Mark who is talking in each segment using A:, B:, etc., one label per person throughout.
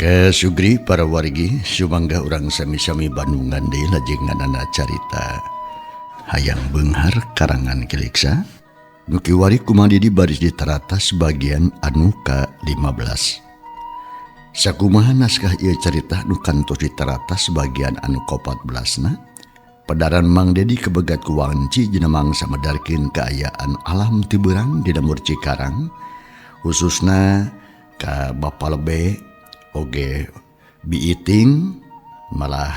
A: Ke Sugri para wargi sumangga urang sami-sami Bandungan deui lajenganana carita Hayang Beunghar karangan Kiliksa nu kiwari kumadidi baris ditaratas bagian anu ka-15. Sakumaha naskah ieu carita nu kantos ditaratas bagian anu ka-14 na pedaran Mang Dedi kebegat ku wanci dina mangsa medarkeun kaayaan alam ti beurang di lembur Cikarang, khususna ka Bapa Lebe oge biiting, malah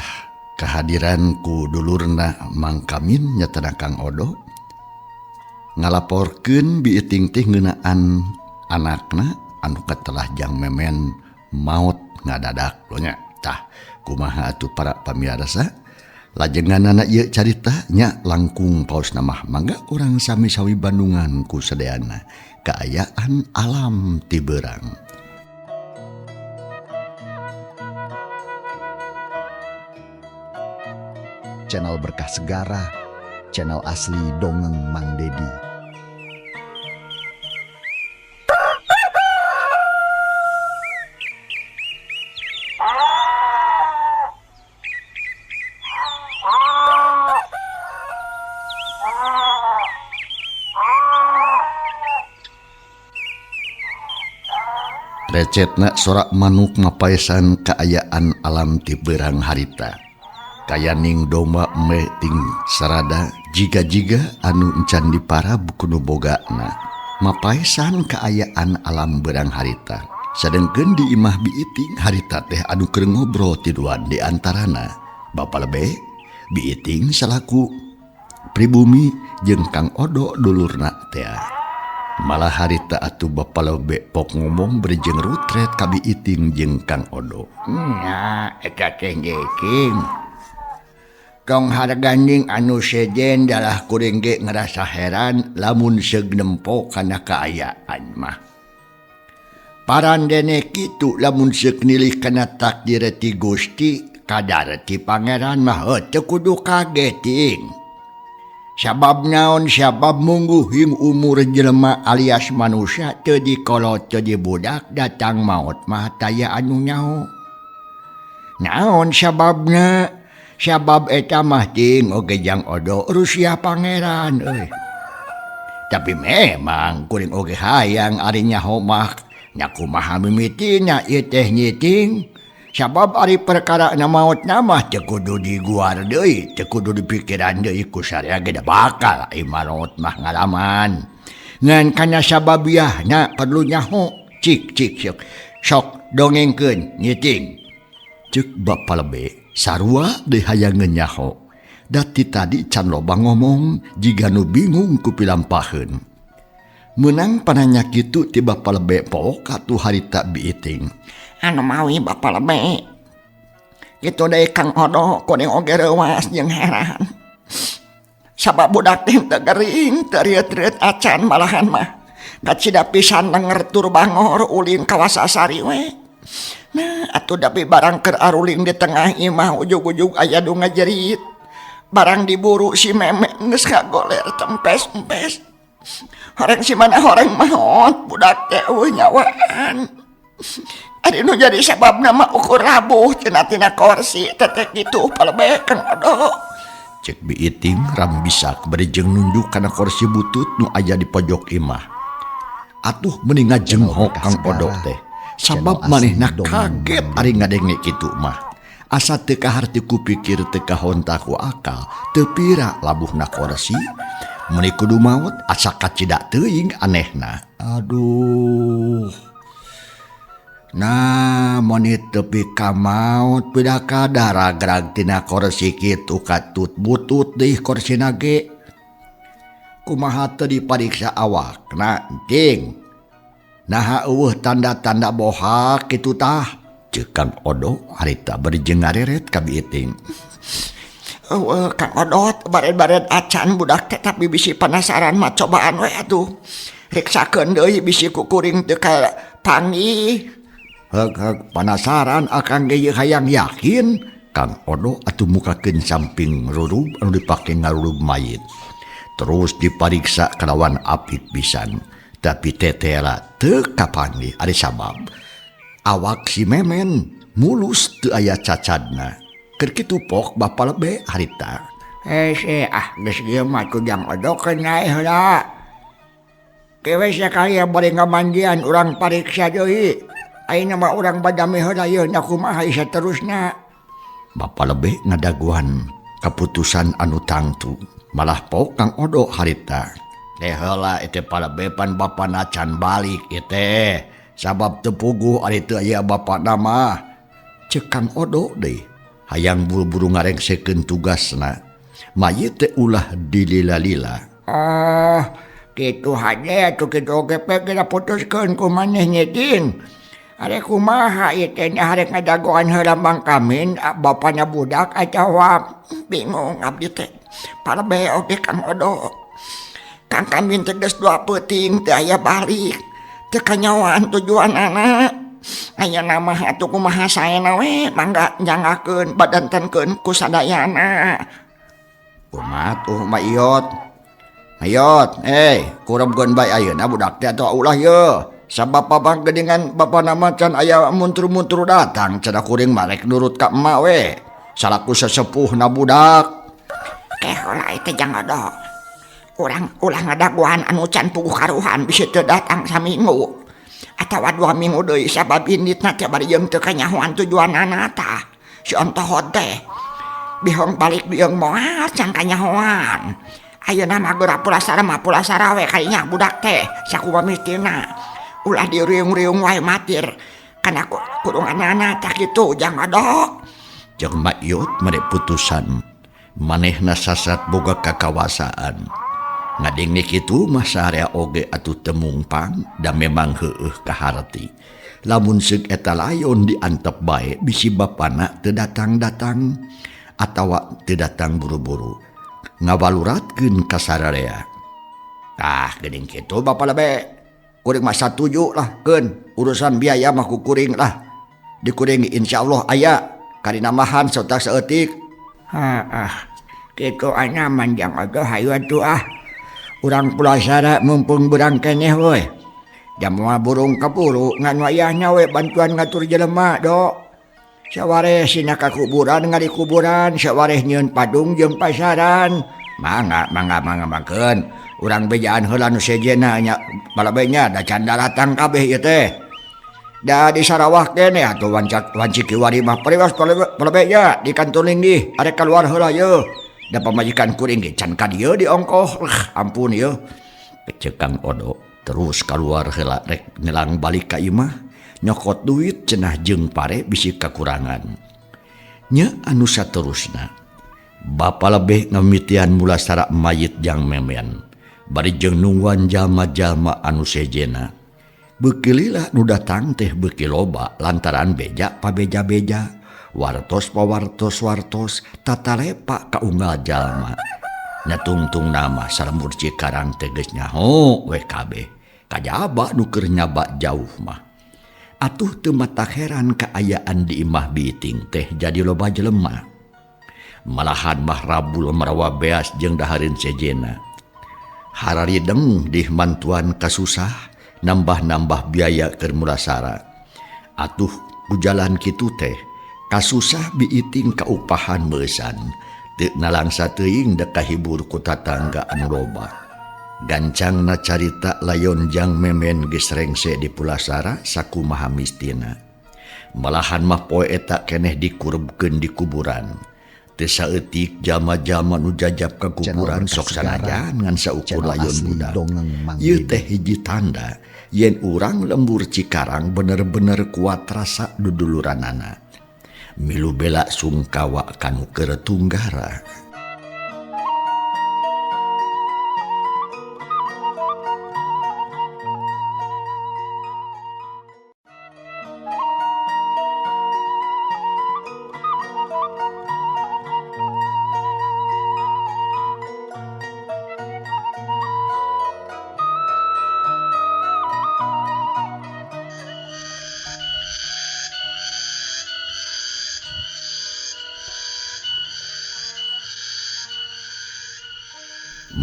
A: kehadiran ku dulurna Mang Kamin nyatana Kang Odo ngalaporkeun biiting teh ngeunaan anakna anu katelah jang memen maot ngadadak nya. Tah, kumaha atuh para pamiarsa lajenganana ieu carita nya? Langkung paosna mah mangga urang sami-sami Bandungan ku sadayana kaayaan alam ti beurang.
B: Channel Berkah Segara, channel asli Dongeng Mang Dedi.
A: Recetna sorak manuk mapaesan kaayaan alam ti beurang harita. Kayaning domba embe ting sarada jiga-jiga anu encan diparab ku nu bogana. Mapaesan kaayaan alam beurang harita. Sadengkeun di imah biiting harita teh anu keur ngobrol tiduan di antarana Bapa Lebe, biiting salaku pribumi jeung Kang Odo dulurna tea. Malah harita atuh Bapa Lebe pok ngomong bari jeung rutret ka biiting jeung Kang Odo.
C: Nya eta teh King. Tong harganding anu sejen dalah kuring ge ngerasa heran lamun seug nempo kana kaayaan mah. Parandene kitu lamun seuk nilih kana takdir ti Gusti kadar ti Pangeran mah teu kudu kaget ting. Sabab naon? Sabab mungguhing umur jelema alias manusia teu dikolot teu dibudak, datang maut mah taya anu nyaho. Naon sababna? Sabab eta mah ting oge jang Odo Rusia Pangeran euy. Tapi memang kuring oge hayang ari nyaho mah nya kumaha mimitina ieu teh nyiting. Sabab ari perkara na maut na mah teu kudu diguar deui, teu kudu dipikiran deui ku sarea ge da bakal ai maot mah ngalaman. Ngan kana sababiahna perlu nyaho. Cik cik cik. Sok dongengkeun nyiting.
A: Ceuk Bapa Lebe sarua deui hayang nyaho. Da ti tadi can loba ngomong jiga nu bingung ku pilampaheun. Meunang pananya kitu ti Bapa Lebe pook atuh harita biiting.
C: Anu mawi Bapa Lebe. Kitu deui Kang Odo kuring oge reuas jeung heran. Sabab budak teh teu gering teu rieut-rieut acan malahan mah. Kacida pisan denger tur bangor ulin ka wasasari we. Nah, atuh tapi barang keur aruling di tengah imah ujug-ujug aya nu ngajerit. Barang diburu si Memen geus kagoler tempes-empes. Horeng si mana horeng maot budak teh eueuh nyawaan. Ari nu jadi sababna mah ukur rabuh cenah tina korsi teteh kitu palebeh Kang Odo.
A: Cek biiting rambisak bari jeung nunduk kana korsi butut nu aya di pojok imah. Atuh meni ngajenghok Kang Odo teh. Sabab manehna kaget ari ngadenge kitu mah. Asa teu kaharti ku pikir teu kahonta ku akal, teu pira labuhna korsi. Meuni kudu maot asa kacida teuing anehna.
C: Aduh. Nah, meni tepi ka maot pida kadaragrag tina korsi kitu katut butut deui korsina ge. Kumaha teu dipariksa awakna ting. Naha eueuh tanda-tanda bohak kitu tah?
A: Ceuk Kang Odo harita bari jeung ngareret ka biiting.
C: Eueuh Kang Odot bared-bared acan budak teh tapi bisi penasaran mah cobaan we atuh. Riksakeun deui bisi ku kuring teu kapanggih.
A: Heug heug penasaran akang ge ieu hayang yakin. Kang Odo atuh mukakeun samping rurub anu dipake ngarurub mayit. Terus dipariksa kalawan apik pisan. Tapi tetela teu kapanggih ari sabab awak si Memen Mulus teu aya cacadna. Keur kitu pok Bapa Lebe harita.
C: Hese ah geus ieu mah tujang odokeun nae heula. Kewe sakali bari ngamandian urang pariksa deui. Ayeuna mah urang badami heula yeuh nya kumaha saterusna.
A: Bapa Lebe ngadaguan kaputusan anu tangtu. Malah pok Kang Odo harita. Teh heula eta Palebe pan bapana can balik ieu teh. Sabab teu puguh ari teu aya bapana mah. Ceuk Kang Odo deui. Hayang buru-buru ngarengsekeun tugasna. Mayit teh ulah dilila-lila.
C: Ah, kitu hade atuh kitu oge pe geura putuskeun ku maneh nyeting. Are kumaha ieu teh arek ngadagoan heula Mang Kamin bapana budak atawa bingung abdi teh. Palebe oge Kang Odo. Kang Kamin teh geus dua peuting teu aya balik. Teu kanyahoan tujuanana. Ayeuna mah atuh kumaha saena we mangga nyangakeun badantenkeun ku sadayana.
A: Kumaha tuh Ma Iyot? Iyot, kurepkeun bae ayeuna budak teh atuh ulah yeuh. Sabab babang geuningan bapa nama can aya muntru-muntru datang cenah kuring mah rek nurut ka emak we. Salaku sesepuhna budak.
C: Keh heula teh Jang Odo. Urang ulah ngadaguan anu can puguh karuhan bisi teu datang saminggu atawa 2 minggu deui sabab inditna teh bari jeung teu kanyahoan tujuanana tah. Si ontohod teh bihong balik bieung moal can kanyahoan. Ayeuna mah geura pulasara mah pulasara we kayanya budak teh sakumaha mistina. Ulah diriung-riung wae matir kana kurunganana tah kitu Jang Odo.
A: Jeung Mak Yot mere putusan manehna sasat boga kakawasaan. Ngadenge kitu mah sarea oge atuh teu mungpang da memang heueuh kaharti. Lamun seuk eta layon diantep bae bisi bapana teu datang-datang atawa teu datang buru-buru. Ngawaluratkeun ka sararea. Tah geuning kitu Bapa Lebe. Kuring mah satuju lah keun urusan biaya mah ku kuring lah. Dikuring insyaallah aya karinamahan serta saeutik.
C: Heeh. Kitu anyaman Jang Odo hayu atuh ah. Urang pulasara mumpung berang keneh we. Jamoal burung kapuru ngan wayahna we bantuan ngatur jelema do. Sawareh sina ka kuburan ngari kuburan, sawareh nyieun padung jeung pasaran.
A: Mangga mangga mangga mangkeun. Urang bejaan heula nu sejenna nya balabenya da can daratang kabeh ieu teh. Da di Sarawak keneh atuh wanci kiwari mah pariwas balabenya di kantor linggih arek kaluar heula yeuh. Da pamajikan kuring ge can ka dieu diongkoh. Ampun yeuh. Ceuk Kang Odo terus kaluar heula rek ngelang balik ka imah nyokot duit cenah jeung pare bisi kakurangan. Nya anu saterusna Bapa Lebeh ngamitian mulasara mayit jang memen. Bari jeung nungguan jalma-jalma anu sejena. Beuki lila nu datang teh beuki loba lantaran beja pabeja-beja, wartos pawartos-wartos tatalepa ka unggal jalma. Nya tungtung nama salembur Cikarang teh geus nyaho we kabeh. Kajaba nu keur nyaba jauh mah. Atuh teu matak heran kaayaan di imah biting teh jadi loba jelema. Malahan mah rabul marawa beas jeung dahareun sejena. Hararideng dih mantuan kasusah nambah-nambah biaya keur mulasara. Atuh ku jalan kitu teh kasusah biiting kaupahan meusan. Teu nalangsa teuing da kahibur ku tatangga anu loba. Gancangna carita layon jang memen geus rengse di pulasara sakumaha mistina. Malahan mah poe eta keneh dikurebkeun di kuburan. Teu saeutik jalma-jalma nu jajab ka kuburan sok sanajan ngan saukur layon budak. Ieu teh hiji tanda yen urang lembur Cikarang bener-bener kuat rasa duduluranana. Milu bela sungkawa kanu keur tunggara.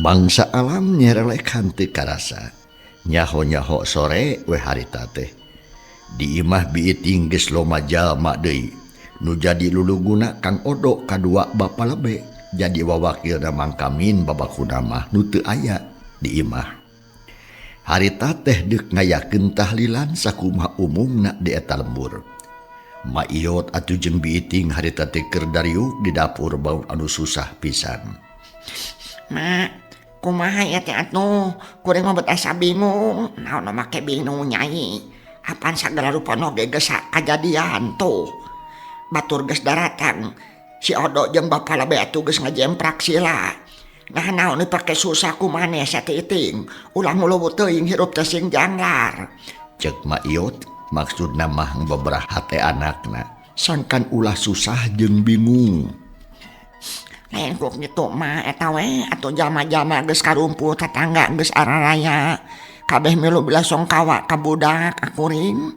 A: Bangsa alam nyerelekan teu karasa. Nyaho-nyaho sore we harita teh. Di imah biiting geus loma jalma deui nu jadi luluguna Kang Odo kadua Bapa Lebe jadi wawakilna Mang Kamin babakuna mah nu teu aya di imah. Harita teh deuk ngayakeun tahlilan sakumaha umumna di eta lembur. Ma Iyot atuh jeung biiting harita teh keur dariuk di dapur bau anu susah pisan.
D: Ma, kumaha ya teh atuh? Kuring mah bet asa bingung. Naon make bingung nyai? Apan sagala rupana oge geus kajadian tuh. Batur geus daratang. Si Odo jeung Bapa Lebe atuh geus ngajemprak sila. Nah naon dipake susah ku maneh satiiting. Ulah nguluwut teuing hirup teh sing janglar.
A: Ceuk Ma Iyot maksudna mah ngabeberah hate anakna. Sangkan ulah susah jeung bingung.
D: Lain ku kitu mah eta we atuh jalma-jalma geus karumpul tatangga geus araraya. Kabeh milu belasongkawa ka budak akuring.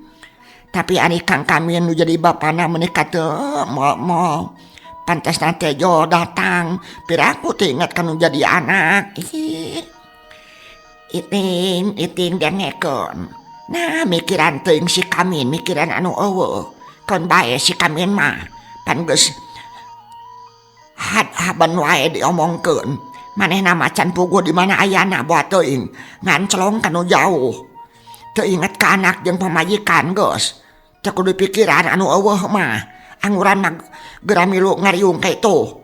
D: Tapi ari Kang Kamin nu jadi bapana meuni teu moal-moal. Pantasna teh jo datang, piraku teu inget ka nu jadi anak. Ih. Iting iting dengekeun. Nah mikiran teuing si Kamin, mikiran anu eueuh. Keun bae si Kamin mah pan geus had-haben wae diomongkeun. Manehna macan puguh di mana ayana boa teuing nganclong kanu jauh. Teu inget ka anak jeung pamajikan geus. Teu kudu pikiran anu eueuh mah. Anguran mah geura milu ngariung kitu.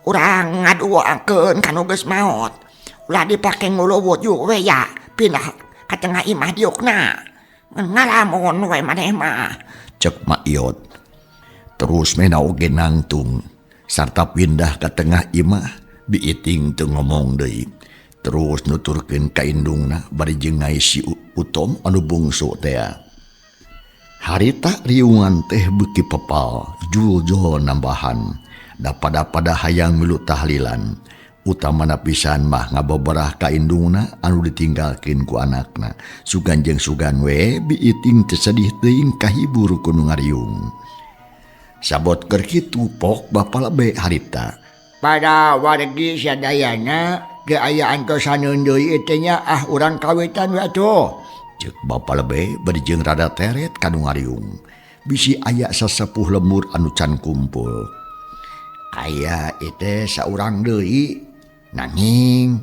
D: Urang ngaduakeun kanu geus maot. Ulah dipake nguluwut yuk we ya pindah ka tengah imah diukna. Ngalamun we maneh mah.
A: Ceuk Ma Iyot. Terus mena oge nangtung sarta pindah ka tengah imah. Biiting teu ngomong deui. Terus nuturkeun ka indungna bari jeung ngaisi Utom anu bungsu tea. Harita riungan teh beuki pepal, jul-jul nambahan. Dapada-pada hayang milu tahlilan. Utamana pisan mah ngabeberah ka indungna anu ditinggalkeun ku anakna. Sugan jeung sugan we biiting teu sedih teuing kahibur ku nu ngariung. Sabot keur kitu pok Bapa Lebe harita.
C: Para wargi sadayana ge aya antosaneun deui teh nya ah urang kawitan we atuh.
A: Ceuk Bapa Lebe bari jeung rada teret ka nu ngariung. Bisi aya sasepuh lembur anu can kumpul.
C: Aya ieu saurang deui nanging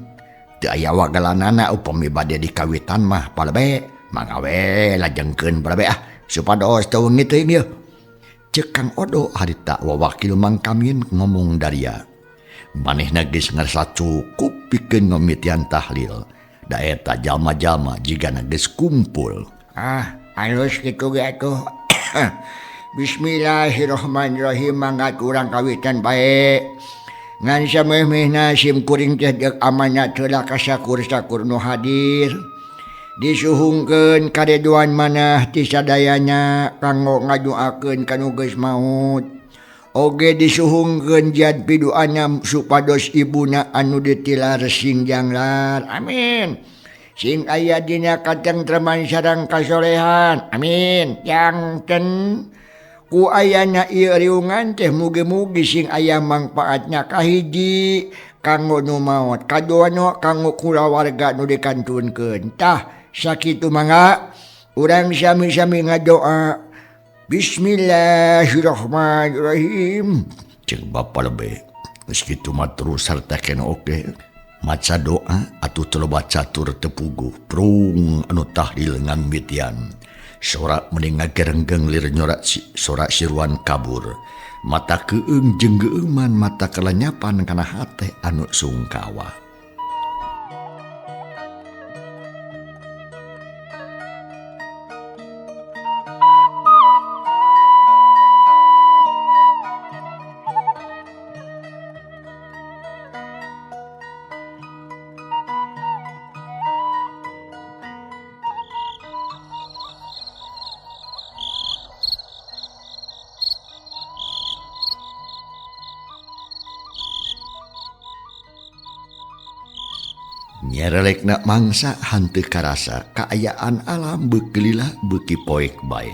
C: teu aya wagalanana upami bade dikawitan mah Pa Lebe mangga we lajengkeun Pa Lebe ah supados teu wengi teuing ieu.
A: Ceuk Kang Odo harita wawakil Mang Kamin ngomong daria. Manehna geus ngarasa cukup pikeun ngamitian tahlil. Da eta jalma-jalma jigana geus kumpul.
C: Ah, alus kitu ge atuh. Bismillahirrahmanirrahim mangga urang kawitan bae. Ngan samemehna sim kuring teh deuk amanat heula ka sakur-sakur nu hadir. Disuhungkeun kareduan manah ti sadayana kanggo ngaduakeun ka nu geus maut. Oge disuhungkeun jad piduana supados ibuna anu ditilar sing janglar. Amin. Sing aya dina katentreman sareng kasolehan. Amin. Jangten ku ayana ieu riungan teh mugi-mugi sing aya mangpaatna kahiji kanggo nu maot, kadua nu kanggo kulawarga nu dikantunkeun. Tah sakitu mangga urang sami-sami ngadoa. Bismillahirrahmanirrahim.
A: Ceuk Bapa Lebe. Geus kitu mah terus sarta kena oge maca doa atuh teu loba catur teu puguh prung anu tahlil ngan mitian. Sorak meni ngagerenggeng lir nyorak sorak siruan kabur. Mata keung jeung geueuman mata kelenyapan kana hate anu sungkawa. Nyerelekna mangsa hanteu karasa kaayaan alam beuki lila beuki poek bae.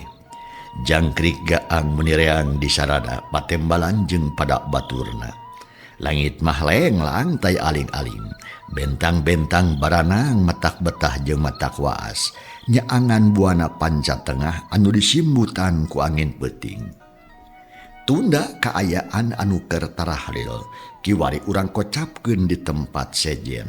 A: Jangkrik gaang menireang di sarada patembalan jeung pada baturna. Langit mah lenglang tai aling-aling. Bentang-bentang baranang matak betah jeung matak waas. Nyaangan buana panca tengah anu disimbutan ku angin peuting. Tunda kaayaan anu keur tarahlil kiwari urang kocapkeun di tempat sejen.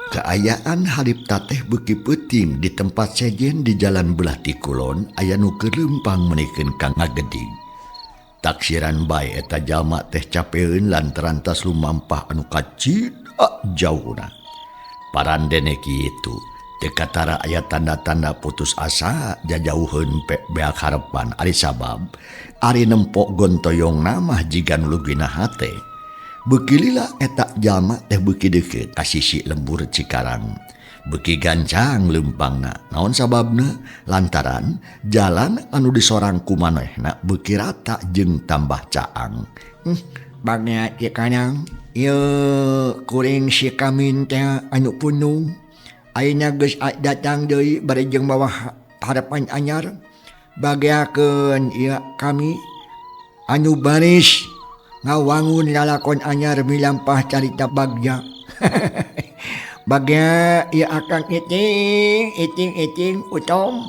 A: Kaayaan haripta teh beuki peuting di tempat sejen di jalan belah ti kulon aya nu keur leumpang meunikeun ka ngageding. Taksiran bae eta jalma teh capeun lantaran tas lumampah anu kacida jauhna. Parandene kitu teu katara aya tanda-tanda putus asa jajauheun beak harepan ari sabab ari nempok gontoyongna mah jiga nu lugina hate. Beuki lila eta jalma teh beuki deukeut ka sisi lembur Cikarang. Beuki gancang leumpangna. Naon sababna? Lantaran jalan anu disorang ku manehna beuki rata jeung tambah caang.
C: Bagna Cikarang ieu kuring si Kamin teh anu punung. Ayeuna geus datang deui bari jeung mawa harapan anyar. Bageakeun ieu kami anu baris ngawangun lalakon anyar milampah carita bagja. Bagja ieu akang iting iting iting utom.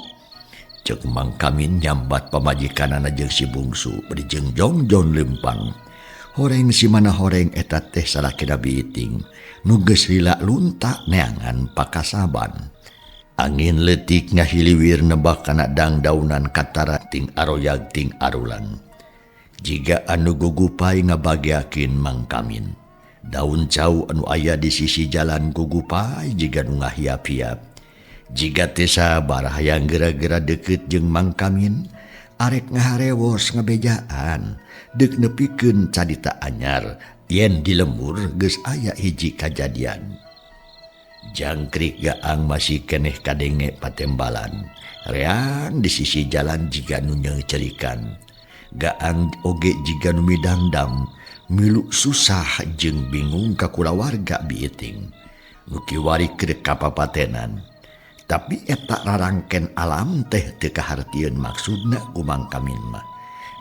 A: Ceuk Mang Kamin nyambat pamajikanana jeung si bungsu bari jeung jongjon leumpang. Horeng si mana horeng eta teh salakina biiting nu geus lila lunta neangan pakasaban. Angin leutik ngahiliwir nebak kana dangdaunan katara ting aroyag ting arulang. Jiga anu gugupai ngabageakeun Mang Kamin. Daun cau anu aya di sisi jalan gugupai jiga nu ngahiap-hiap. Jiga teu sabar hayang gera-gera deukeut jeung Mang Kamin, arek ngaharewos ngabejaan, deuk nepikeun carita anyar yen di lembur geus aya hiji kajadian. Jangkrik gaang masih keneh kadenge patembalan. Reang di sisi jalan jiga nu nyeungcerikan. Gaang oge jiga nu midangdam milu susah jeung bingung ka kulawarga biiting nu kiwari keur kapapatenan. Tapi eta rarangken alam teh teu kahartieun maksudna ku Mang Kamin mah.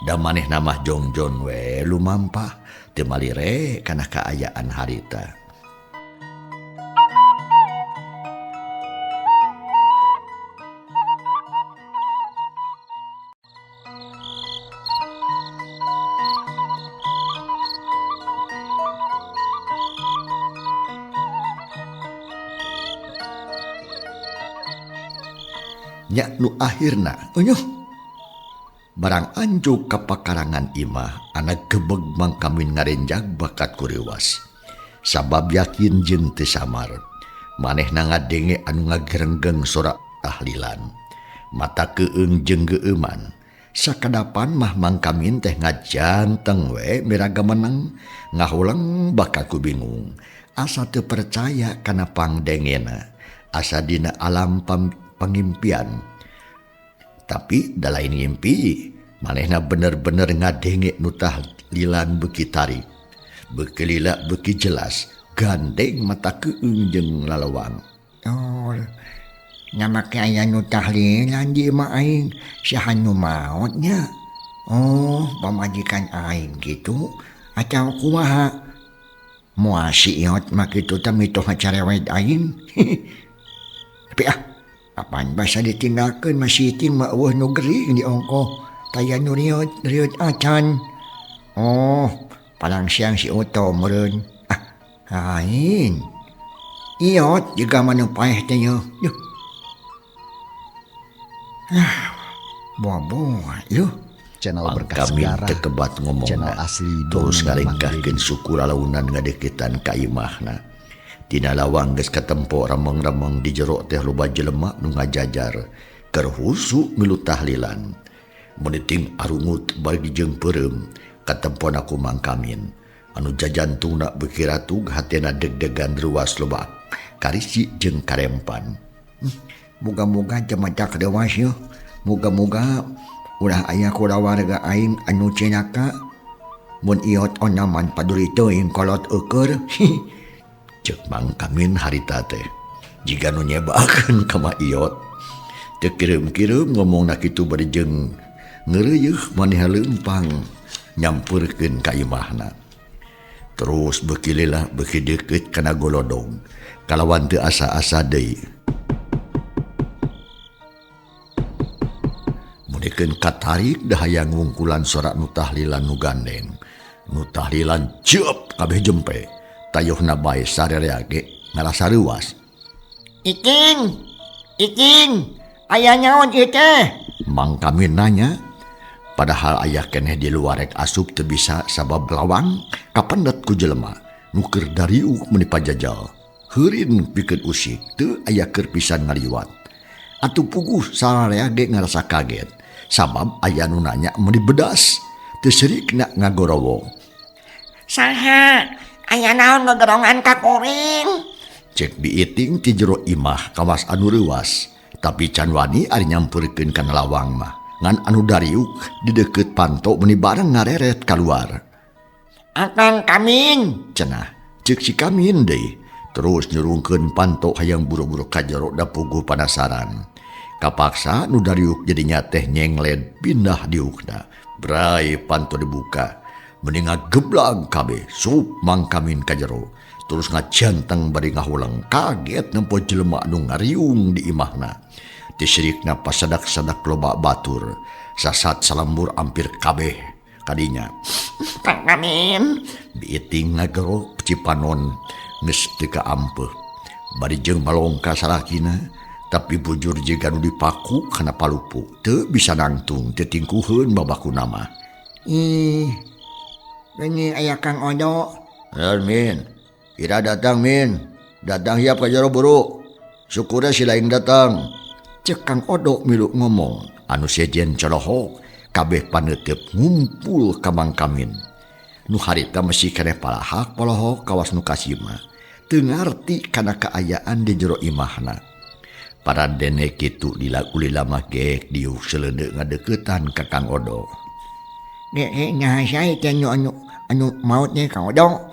A: Da manehna mah jongjon we lumampah teu malire kana kaayaan harita. Nya nu akhirna eunyuh barang anjuk ka pakarangan imah anak gebeg Mang Kamin ngarenjag bakat kuriwas sabab yakin jeung teu samar manehna ngadenge anu ngagerenggeng sora tahlilan mata keung jeung geueuman sakadapan mah Mang Kamin teh ngajanteng we miraga menang ngahuleng bakat ku bingung asa teu percaya kana pangdengena asa dina alam pangimpian. Tapi da lain ngimpi manehna bener-bener ngadenge nu tahlilan beuki tarik beuki lila beuki jelas gandeng mata keung jeung lalawang.
C: Oh, nyamake aya nu tahlilan di imah aing saha nu maot nya. Oh, pamajikan aing kitu atawa kumaha? Moal si iot mah kitu teh mitoha carewet aing. Tapi ah apaan basa ditinggalkeun masih iting mah eueuh nu gering di ongkoh taya nu riot riot acan. Oh, palang siang si Oto meureun. Ah, lain. Iot jiga manu paeh teh yeuh. Duh. Ah, bobo yeuh.
B: Channel berkah
A: Kami
B: segara,
A: tekebat ngomongna.
B: Channel asli
A: terus
B: dongeng Mang
A: ngalengkahkeun
B: Deddy.
A: suku lalaunan ngadeukeutan ka imahna. Tina lawang geus katempo remeng-remeng di jero teh loba jelema nu ngajajar keur husu milu tahlilan. Meuniting arungut bari jeung peureum katempona ku Mang Kamin. Anu jajantungna beuki ratug hatena deg-degan ruas loba karisi jeung karempan.
C: Muga-muga jemajak dewas yeuh. Muga-muga ulah aya kulawarga aing anu cilaka. Mun iot onaman paduli teuing kolot eueur.
A: Ceuk Mang Kamin harita teh. Jiga nu nyebakeun ka Ma Iyot. Teu kireum-kireum ngomongna kitu bari jeung ngeureuyeuk maneh leumpang nyampeurkeun ka imahna. Terus beuki lila beuki deukeut kana golodong. Kalawan teu asa-asa deui. Munikeun katarik da hayang ngungkulan sorak nu tahlilan nu gandeng. Nu tahlilan ceup kabeh jempe. Tayohna bae sarerea ge ngarasa reuas.
D: Iking, Iking, aya nyaon ieu teh?
A: Mang Kamin nanya. Padahal aya keneh di luar rek asup teu bisa sabab lawang kapendet ku jelema nu keur dariuk meuni pajajal. Heurin pikeun usik teu aya keur pisan ngaliwat. Atuh puguh sararea ge ngarasa kaget sabab aya nu nanya meuni bedas teu serikna ngagorowo.
D: Saha? Aya naon gegerongan ka kuring?
A: Cek biiting ti jero imah kawas anu reuas, tapi can wani ari nyampeurkeun kana lawang mah. Ngan anu dariuk di deukeut panto meuni bareng ngareret kaluar.
D: Akang Kamin
A: cenah. Ceuk si Kamin deui. Terus nyurungkeun panto hayang buru-buru ka jero da puguh panasaran. Kapaksa nu dariuk jadinya teh nyengled pindah diukna. Brai panto dibuka. Meni ngageblag kabeh sup Mang Kamin ka jero. Terus ngajanteng bari ngahulang kaget nempo jelema anu ngariung di imahna. Tisirikna pasadak-sadak loba batur. Sasat salembur ampir kabeh kadinya.
D: Kang Kamin
A: biiting ngagero cipanon geus teu kaampeuh. Bari jeung malongka salakina tapi bujur jiga nu dipaku kana palupu teu bisa nangtung teu tingkuheun babakuna mah.
C: Ih, ini aya Kang Odo.
A: Min, ira datang Min. Datang hiap ka jero buru. Syukurnya si lain datang. Cek Kang Odo milu ngomong. Anu sejen colohok kabeh paneuteub ngumpul ka Mang Kamin. Nu harita mesi keneh palahak polohok kawas nu kasima. Teu ngarti kana kaayaan di jero imahna. Paradene kitu dilakuli lama geek diuk seleundeuk ngadeuketan ka Kang Odo.
C: Geek nyaha sae teh anu anu maot teh Kang Odo.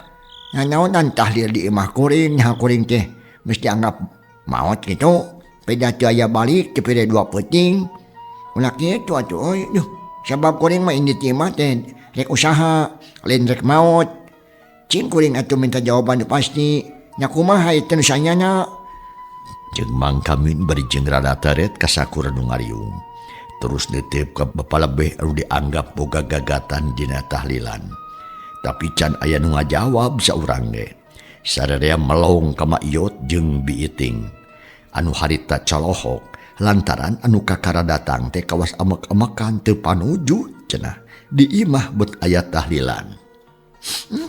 C: Nanaonan tahlil di imah kuring nyaha kuring teh mesti anggap maot kitu. Peda teu aya balik teu peda dua peuting. Ulah kitu atuh euy. Duh, sabab kuring mah indit imah teh rek usaha, lain rek maot. Cing kuring atuh minta jawaban nu pasti. Nya kumaha ieu teh nu sanyana?
A: Jeung Mang Kamin bari jeung rada teret ka sakur nu ngariung. Terus nitip ka bapalebeh anu dianggap boga gagatan dina tahlilan. Tapi can aya nu ngajawab saurang ge. Sararea melong ka Ma Iyot jeung Biiting. Anu harita colohok lantaran anu kakara datang teh kawas amek-amekan teu panuju cenah. Di imah bet aya tahlilan.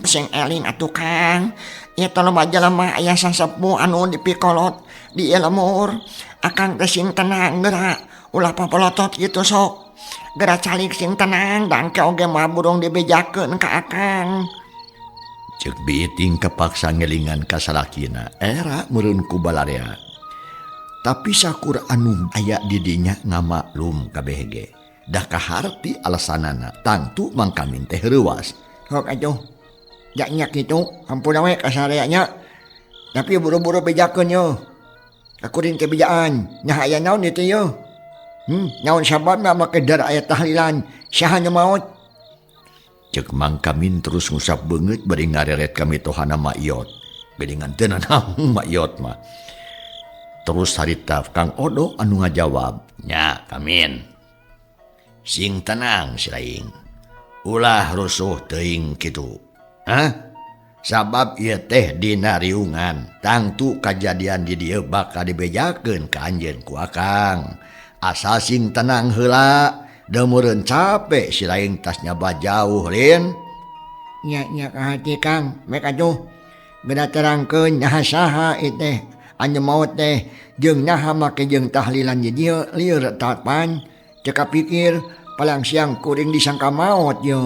D: Sing eling atuh Kang. Ieu teh loba jelema aya sasepuh anu dipikolot di lemur. Akang teh sing tenang geura. Ulah papolotot kitu sok. Geura calik sing tenang dangke oge mah burung dibejakeun ka akang.
A: Ceuk Biiting kapaksa ngelingan ka salakina. Era meureun ku balarea. Tapi sakur anu aya di dinya ngamaklum kabeh ge. Dah kaharti alasanana tangtu Mang Kamin teh reuas.
C: Sok atuh. Jak nya kitu hampura we ka sareanya. Tapi buru-buru bejakeun ye. Kuring teh bejaan. Nya aya naon ieu teh ye? Naon sababna make dar aya tahlilan? Saha nu maot?
A: Ceuk Mang Kamin terus ngusap beungeut bari ngareret ka mitohana Ma Iyot. Geuningan teu nanaon Ma Iyot mah. Terus harita Kang Odo anu ngajawab, "Nya Kamin. Sing tenang silaing. Ulah rusuh teuing kitu. Hah? Sabab ieu teh dina riungan. Tangtu kajadian di dieu bakal dibejakeun ka anjeun ku akang. Asal sing tenang heula, da meureun capek silaing tas nyaba jauh lin."
C: Nya nya ka hati Kang, mek atuh. Geura terangkeun nyaha saha ieu teh anu maot teh jeung naha make jeung tahlilan di dieu lieur tapan. Teu kapikir palang siang kuring disangka maot ye.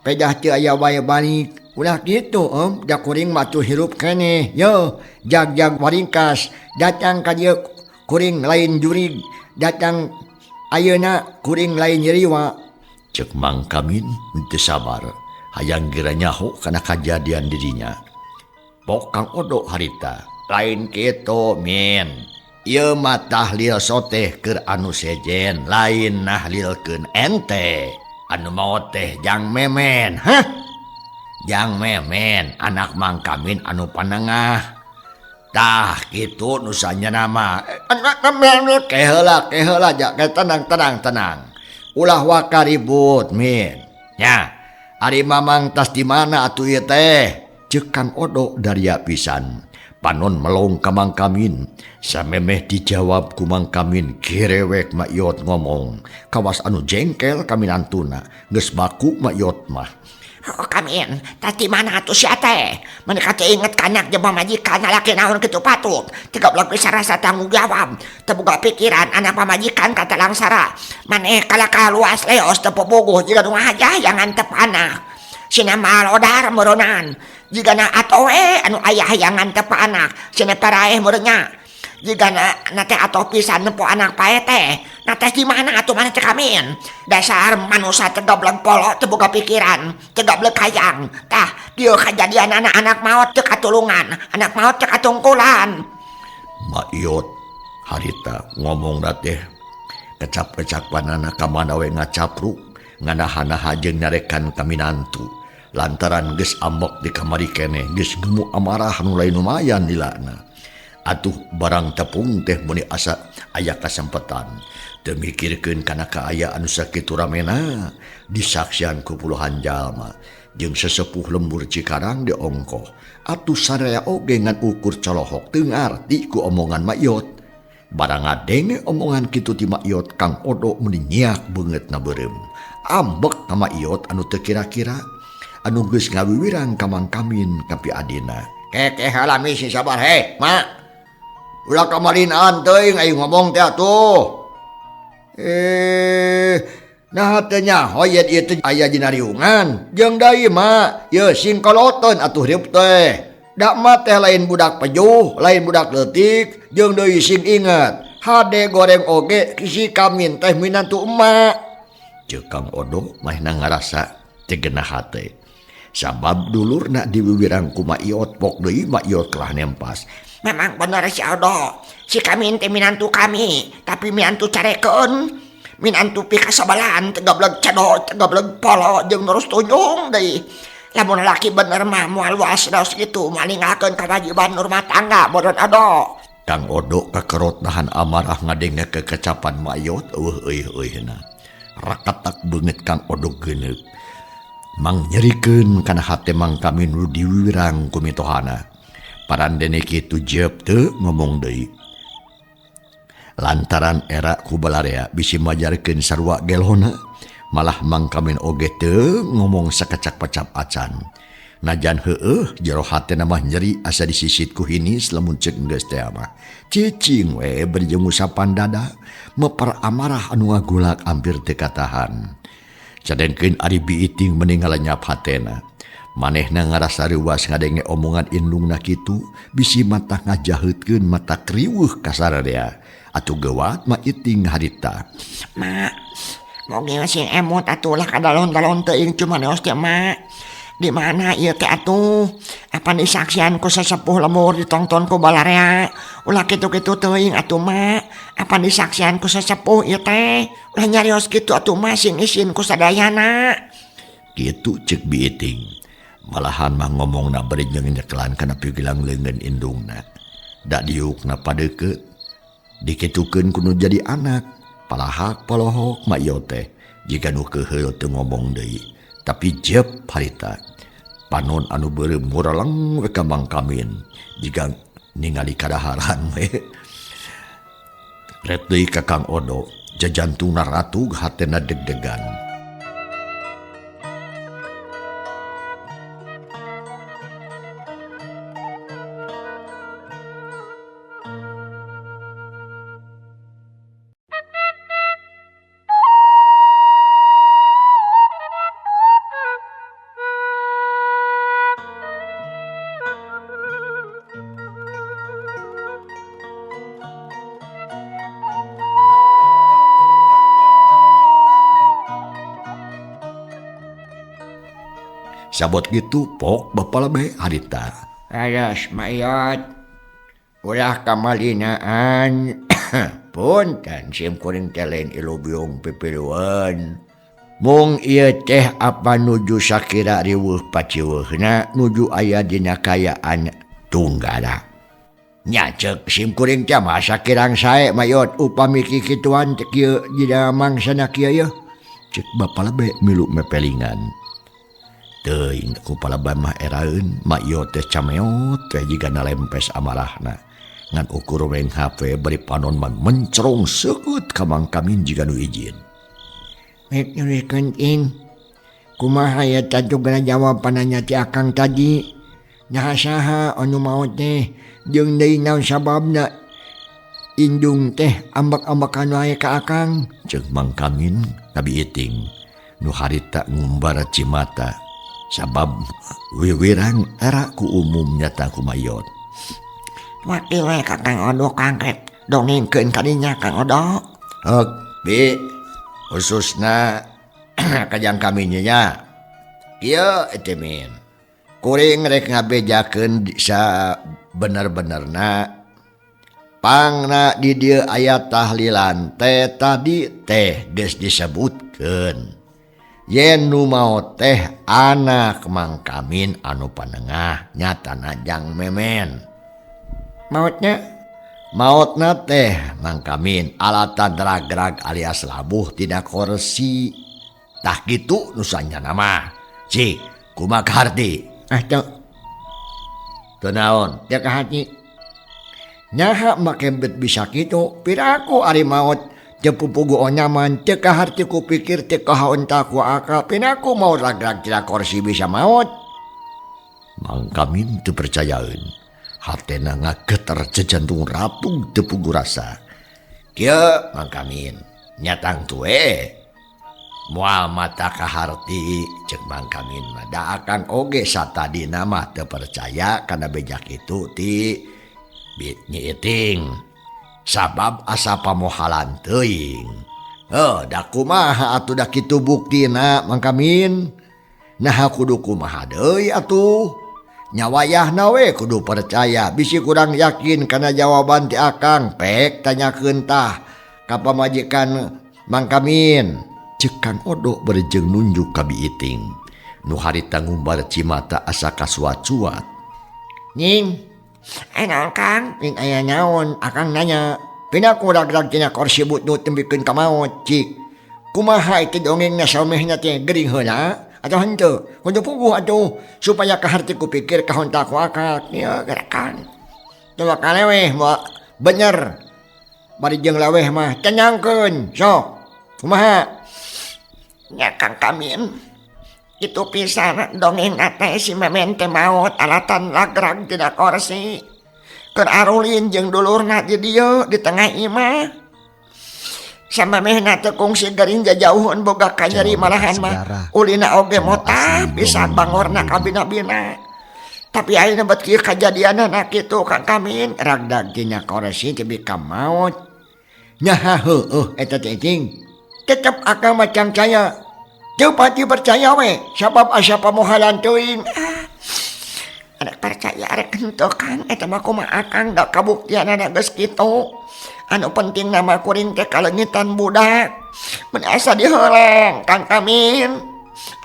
C: Pedah teu aya wae balik. Ulah kitu om, da kuring mah tuh hirup keneh. Yo, jag-jag waringkas datang ka dieu kuring lain jurig, datang ayeuna kuring lain nyeriwa.
A: Cek Mang Kamin teu sabar, hayang geura nyaho kana kajadian dirinya. Pok Kang Odo harita,
C: lain kitu min. Ieu mah tahlil soteh keur anu sejen, lain nahlilkeun ente. Anu maot teh jang memen, hah? Jang memen anak Mang Kamin anu panengah. Tah kitu nu sanyana mah. Keheula keheula ja, tenang tenang tenang. Ulah waka ribut min. Nya, ari Mamang tas di mana atuh ieu teh?
A: Ceuk Kang Odo daria pisan. Panon melong ka Mang Kamin. Samemeh dijawab ku Mang Kamin gerewek Mak Yot ngomong. Kawas anu jengkel kaminantuna, geus baku Mak Yot mah.
D: Oh, Kamin, tas di mana atuh sia teh? Mun ka teu inget ka anak jeung pamajikan lalaki naon kitu patut. Teu goblok bisa rasa tanggung jawab. Teu boga pikiran anak pamajikan ka talangsara. Maneh kalakah luas leos teu pobogoh jiga nu ngahajah jangan teu panah. Sina malodar meureunaan. Jigana atoe anu aya hayangan teu anak, sina paraeh meureun nya. Jigana na teh atoh pisan nempo anak pae teh. Na teh di mana atuh maneh teh Kamin? Dasar manusa teu goblok polo, teu boga pikiran, teu goblok hayang. Tah, dieu kajadian anak-anak maot teu katulungan, anak maot teu katungkulan.
A: Mak Yot harita ngomongna teh kecap-kecap panana ka mana we ngacapruk, nganaha-naha jeung nyarekan kaminantu. Lantaran geus ambek di kamari keneh, geus gemu amarah nu lain lumayan dilana. Atuh barang tepung teh meuni asa aya kasempetan. Teu mikirkeun kana kaayaan anu sakitu ramena disaksian ku puluhan jalma jeung sesepuh lembur Cikarang diongkoh. Atuh saraya oge ngan ukur colohok teu ngarti ku omongan Mak Yot. Barang ngadenge omongan kitu ti Mak Yot, Kang Odo meuni nyiak beungeutna beureum. Ambek ka Mak Yot anu teu kira-kira anu geus ngawiwirang ka Mang Kamin kapi adina.
C: Kekeh alami sing sabar he, Mak. Ulah kamarinaan teuing aing ngomong teh atuh. Nah teh nyaho yen ieu teh aya dina riungan. Jeung deui mak, ieu sing koloteun atuh rieup teh. Da mah teh lain budak pejuh, lain budak leutik, jeung deui sing inget. Hade goreng oge si Kamin teh minantu emak.
A: Ceuk Kang Odo mahna ngarasa teu genah hate. Sabab dulurna diwiwirang ku Mak Yot, pok deui Mak Yot kalah nempas.
D: Memang bener si Odo, si Kamin teh minantu kami, tapi minantu carekeun, minantu pikasabalan, teu goblog cedok, teu goblog polo jeung terus tunjung deui. Lamun laki bener mah moal luas daos kitu, moal ninggalkeun kewajiban rumah tangga bodoh Odo.
A: Kang Odo kakerot nahan amarah ngadenge kekecapan Mak Yot eueuh eueuh-eueuhna. Rakatak beungeut Kang Odo geuneuk. Mang nyerikeun kana hate Mang Kamin nu diwiwirang ku mitohana. Parandene kitu jeup teu ngomong deui. Lantaran era ku balarea bisi majarkeun sarua gelhona, malah Mang Kamin oge teu ngomong sakecap-kecap acan. Najan heueuh jero hatena mah nyeri asa disisit ku hinis lamun ceuk geus teh mah. Cicing we bari jeung ngusapan dada, mepar amarah anu ngagulak ampir teu katahan. Cadengkeun ari biiting mending ngalenyap hatena. Manehna ngarasa reuwas ngadenge omongan indungna kitu, bisi mata ngajaheutkeun mata kriweuh ka sararea. Atuh geuwat Ma Iting harita.
D: Mak, moge sing emot atuh lah kadalon-dalon teuing cuma neos teh mak. Di mana ieu teh atuh? Apa disaksian ku sesepuh lembur ditongton ku balarea? Ulah kitu-kitu teuing atuh mak. Apa disaksian ku sesepuh ieu teh? Ulah nyarios kitu atuh mak sing isin ku sadayana.
A: Kitu ceuk Biiting. Malahan mah ngomongna bari jeung nyekelan kana pigilang leungeun indungna. Da diukna padeukeut. Dikitukeun ku nu jadi anak. Palahak polohok Mak Yot teh. Jiga nu keuheul teu ngomong deui. Tapi jep harita. Panon anu beureum mureleng we ka Mang Kamin. Jiga ningali kadaharan we. Ret deui ka Kang Odo. Jajantungna ratug hatena deg-degan. Sabot gitu pok bapa lebe harita.
C: Alas mayat ulah kamalinaan punten sim kuring teh lain ilubiung pipiluan. Mung ieu teh apa nuju sakira riweuh paciweuhna nuju aya dina kayaan tunggara. Nya ceuk sim kuring teh mah sakirang sae mayot upami kikituan teh kieu dina mangsana kieu yeuh.
A: Ceuk bapa lebe milu mepelingan. Teuing ku palebah mah eraeun mayot teh cameot teh jiga nalempes amarahna. Ngan ukur weng HP bari panon mah mencerong seukeut ka Mang Kamin jiga nu izin.
C: Rek nyurikeun ing kumaha ya tadugna jawabanana ti akang tadi. Naha saha anu maot teh jeung deui naon sababna indung teh ambek-ambekan wae ka akang.
A: Ceuk Mang Kamin ka Bi Iting nu harita ngumbar cimata sabab wiwirang era ku umum nyata ku mayot.
D: Wakil we ka Kang Odo Kang rek dongengkeun ka dinya Kang Odo.
C: Heuk bi khususna kajang kami nya. Kieu teh min. Kuring rek ngabejakeun sa bener-benerna pangna di dieu aya tahlilan teh tadi teh geus disebutkeun. Yen nu maot teh anak Mang Kamin anu panengah nyatana jang Memen.
D: Maotna?
C: Maotna teh Mang Kamin alatan drag-drag alias labuh tina kursi. Tah kitu nu sanyana mah. Cik, kumaha kaharti?
D: Ah teu.
C: Teu naon?
D: Teu kaharti. Nyaha make bet bisa kitu, piraku ari maot teu pupugu onyaman, teu kaharti ku pikir teu kahaonta ku akal, piraku mau ragrag tina kursi bisa maot.
A: Mang Kamin teu percayaeun. Hatena ngageter jejantung ratung teu pugu rasa.
C: Kieu Mang Kamin, nyatang tue. Moal mata kaharti ceuk Mang Kamin mah da akang oge satadina mah teu percaya kana beja kitu ti Nyi Iting. Sabab asa pamohalan teuing.
A: Heuh, da kumaha atuh da kitu buktina Mang Kamin? Naha kudu kumaha deui atuh? Nya wayahna we kudu percaya, bisi kurang yakin kana jawaban ti akang, pek tanyakeun tah ka pamajikan Mang Kamin. Ceuk Kang Odo bari jeung nunjuk ka Bi Iting. Nu harita ngumbar cimata asa kasuat-suat.
D: Nying, naon Kang? Ning aya naon? Akang nanya. Pinaku ragrag tina kursi butut tembikeun ka maot, cik. Kumaha itu dongengna saumehna teh gering heula atau henteu? Kudu puguh atuh supaya kaharti ku pikir kahonta ku akal. Ieu gerakan. Coba kaleweh moal bener. Bari jeung laweh mah tenangkeun sok. Kumaha? Nya Kang Kamin. Itu pisan dongeng teh si Memen teh maot alatan lagrag tina kursi. Keur arulin jeung dulurna di dieu di tengah imah. Samamehna teu kungsi gering jajauheun boga kanyeri malahan mah ulina oge motah pisan bangorna kabina-bina. Tapi ayeuna bet kieu kajadianna kitu Kang Kamin ragdag tina kursi tepi ka maot.
C: Nyaha heueuh eta teh cing. Tetep akang macam saya. Teu pati percaya we sabab asa pamohalan teuing.
D: Arek percaya arek henteu Kang eta mah kumaha akang da kabuktianana geus kitu. Anu penting nama kuring teh kaleungitan budak. Mun asa diheurang Kang Kamin.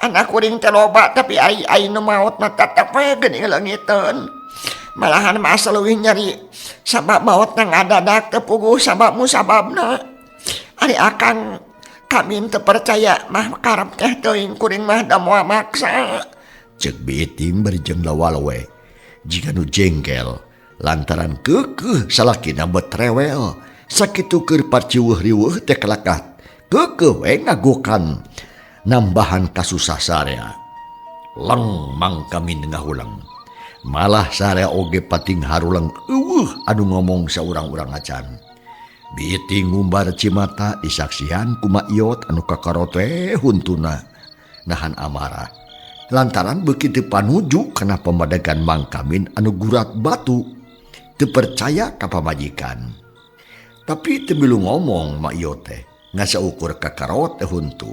D: Anak kuring teh loba tapi ai nu maot mah tetep we geuning leungiteun. Malahan mah asa leuwih nyeri sabab maot na ngadadak teu puguh sabab musababna. Ari akang Kamin teu percaya mah karep teh teuing kuring mah da moal maksa.
A: Ceuk Bi Iting bari jeung lawalwe jiga nu jengkel lantaran keukeuh salakina bet rewel sakitu keur parciweuh riweuh teh kalakat keukeuh we ngagokan nambahan kasusah sarea. Leng Mang Kamin ngahulang malah sarea oge pating harulang eueuh anu ngomong saurang-urang acan. Bi Iting ngumbar cimata disaksian ku Mak Iyot anu kakarote huntuna nahan amarah lantaran beuki teu panuju kana pamadegan Mang Kamin anu gurat batu teu percaya ka pamajikan. Tapi teu milu ngomong Mak Iyot teh ngasaukur kakarote huntu.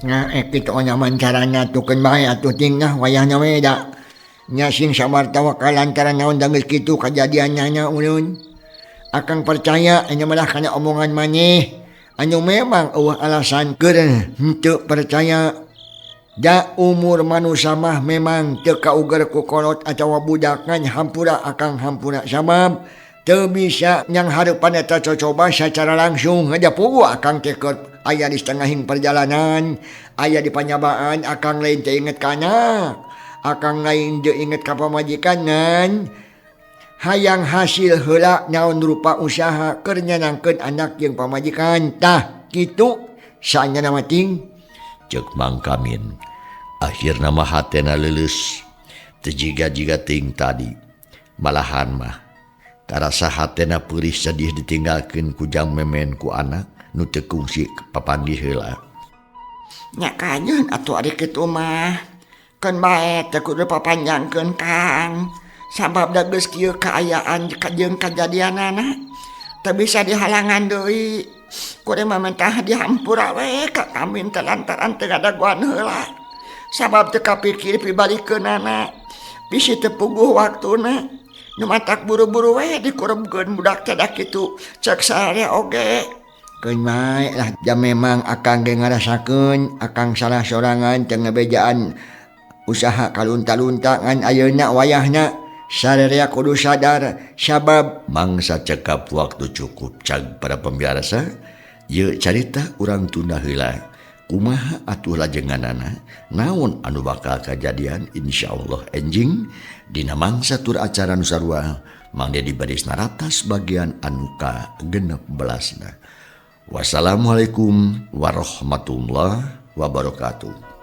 C: Nah kitu nyaman carana tukeun bae atuh ting nah wayahna we da. Nya sing sabar tawakal lantaran naon da geus kitu kajadianna nya ulun. Akang percaya nya malah kana omongan maneh. Anu memang eueuh alasan keur henteu percaya. Da umur manusia mah memang teu kauger ku kolot atawa budak ngan hampura akang hampura sabab teu bisa nyang hareupan eta cocoba secara langsung aja puguh akang teh keur aya di setengahing perjalanan aya di panyabaan akang lain teu inget ka anak akang lain teu inget ka pamajikan ngan hayang hasil heula naon rupa usaha keur nyenangkeun anak jeung pamajikan tah kitu saanyana mah ting.
A: Cek Mang Kamin akhirna mah hatena leuleus teu jiga-jiga teuing tadi malahan mah karasa hatena peurih sedih ditinggalkeun ku Jang Memen ku anak nu teu kungsi papanggih heula.
D: Nya kanyeun atuh ari kitu mah keun bae teu kudu papanjangkeun Kang sabab da geus kieu kaayaan jeung kajadianana teu bisa dihalangan deui. Kuring mah mentah dihampura we ka Kamin teh lantaran teu ngadagoan heula sabab teu kapikir pibalikeunana bisi teu puguh waktuna nu matak buru-buru we dikurebkeun budak teh da kitu cek saria oge.
C: Keun bae lah jam memang akang ge ngarasakeun akang salah sorangan teu ngebejaan usaha kalunta-lunta ngan ayeuna wayahna sarerea kudu sadar sabab
A: mangsa cekap waktu cukup cag para pemiarsa ieu carita urang tunda heula kumaha atuh lajenganana naon anu bakal kajadian insyaallah enjing dina mangsa tur acara nu sarua Mang Dedi baris naratas bagian anu ka 16. Wassalamualaikum warahmatullahi wabarakatuh.